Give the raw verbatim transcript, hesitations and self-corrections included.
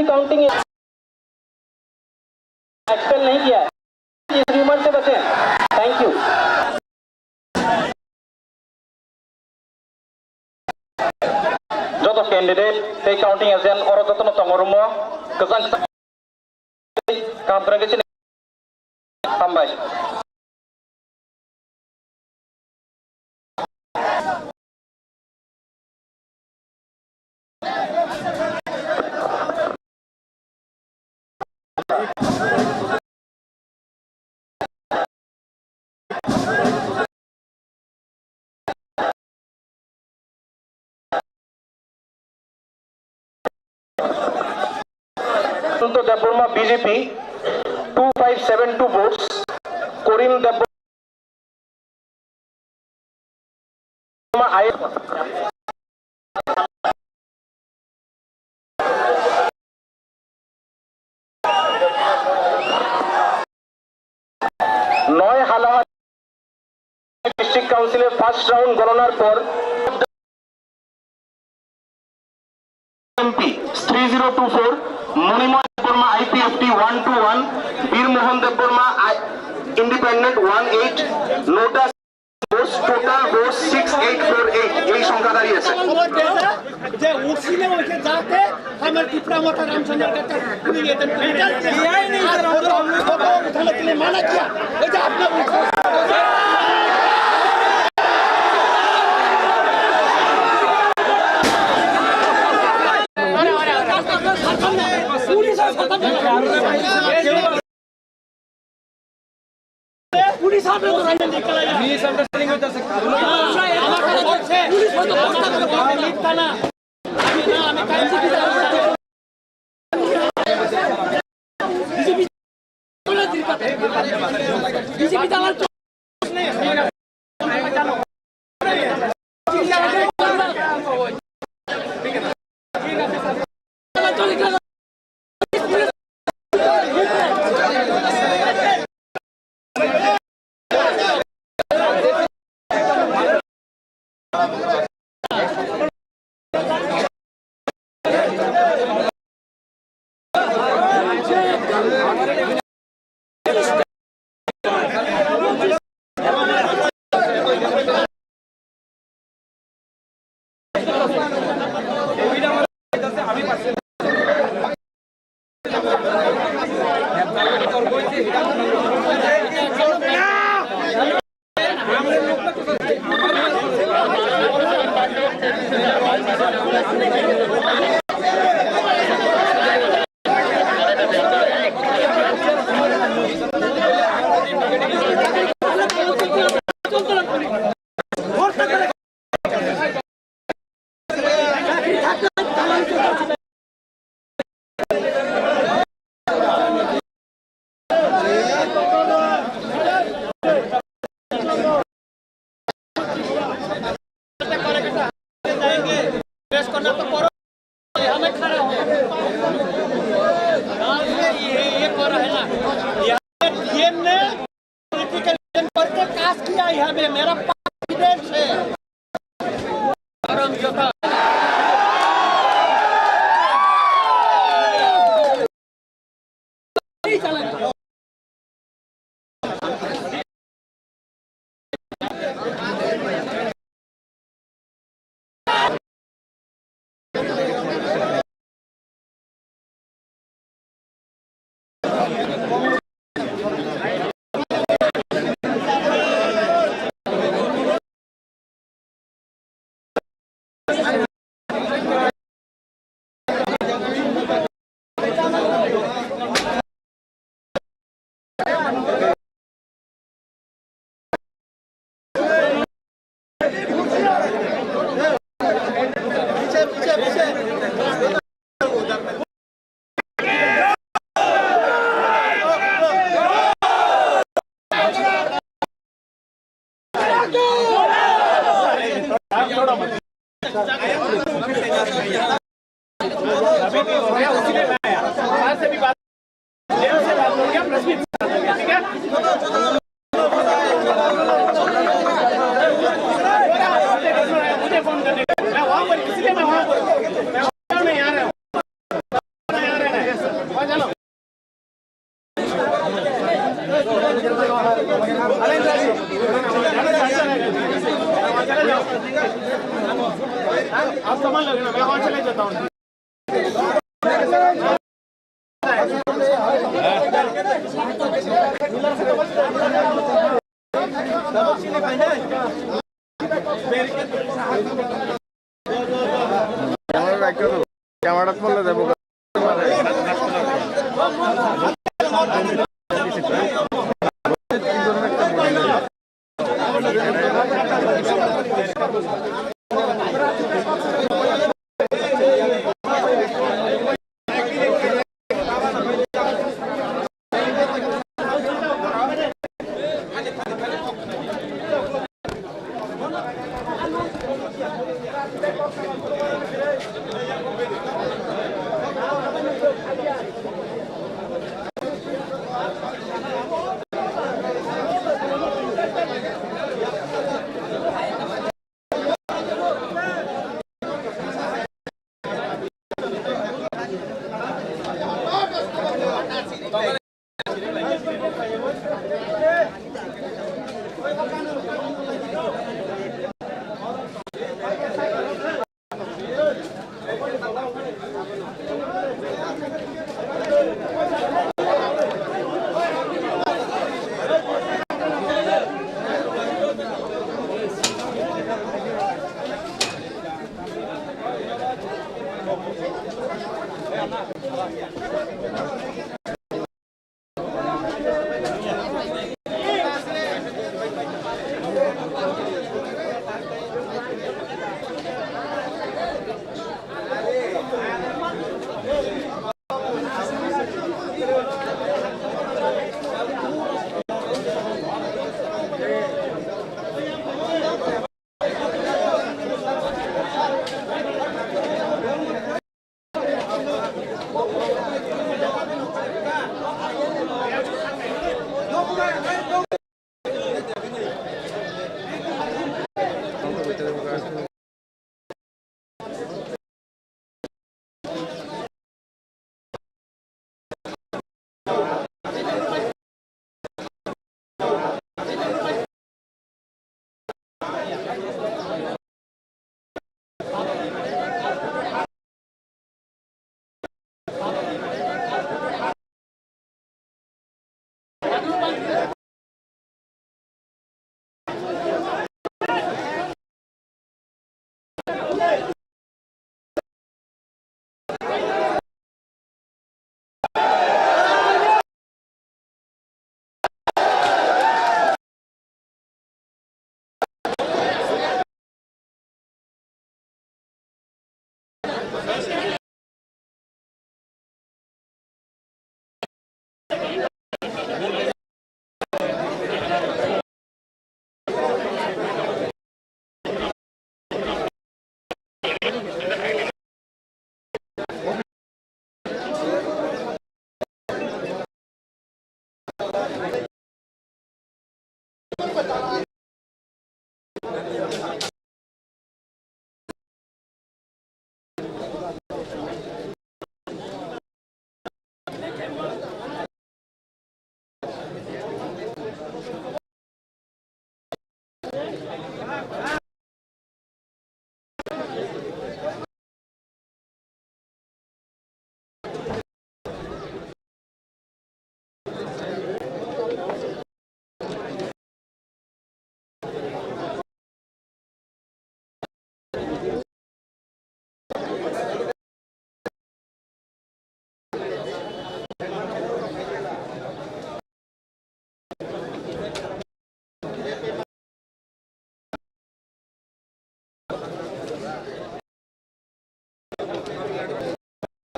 Counting expel नहीं किया है। इस रूमर से बचें। Thank you. Joto candidate tei counting agent oro jotono tongo room o, kwchang kwchang kaham kwrwng khe sini. Hambai. Santo Debbarma B J P, two five seven two votes, Korim Debbarma, I নয় হালাহালি ডিস্ট্রিক্ট কাউন্সিলের first round গণনার পর M P three zero two four, Monimoy Debbarma I P F T one two one, Birmohon Debbarma I-, Independent one eight, Nota votes, total votes six eight four eight, এই সংখ্যা দাঁড়িয়েছে। খবর পেয়েছে যে উঠছিলে ওইকে যাতে আমার টিপরা মাথা রামচন্দ্রের কাছে পুলিশ এজেন্ট। আর ফটো, ফটো উঠালে তুমি মানা কিয়া? ওই যে আপনার পুলিশ আর সাথে পুলিশ সামনে তো রাখেন, নিকালা। মিসআন্ডারস্ট্যান্ডিং হইতাছে। পুলিশ হয়তো প্রস্তাব করে বলে মিথ্যা না। আমি না, আমি কাইন্ডলি বিচার করতে বিজেপি, বিজেপি দালাল। पॉलिटिकल एजेंट करके काज किया यहाँ पे, मेरा पास विदेश है। Camera rakhto, camera-t phollo de bo.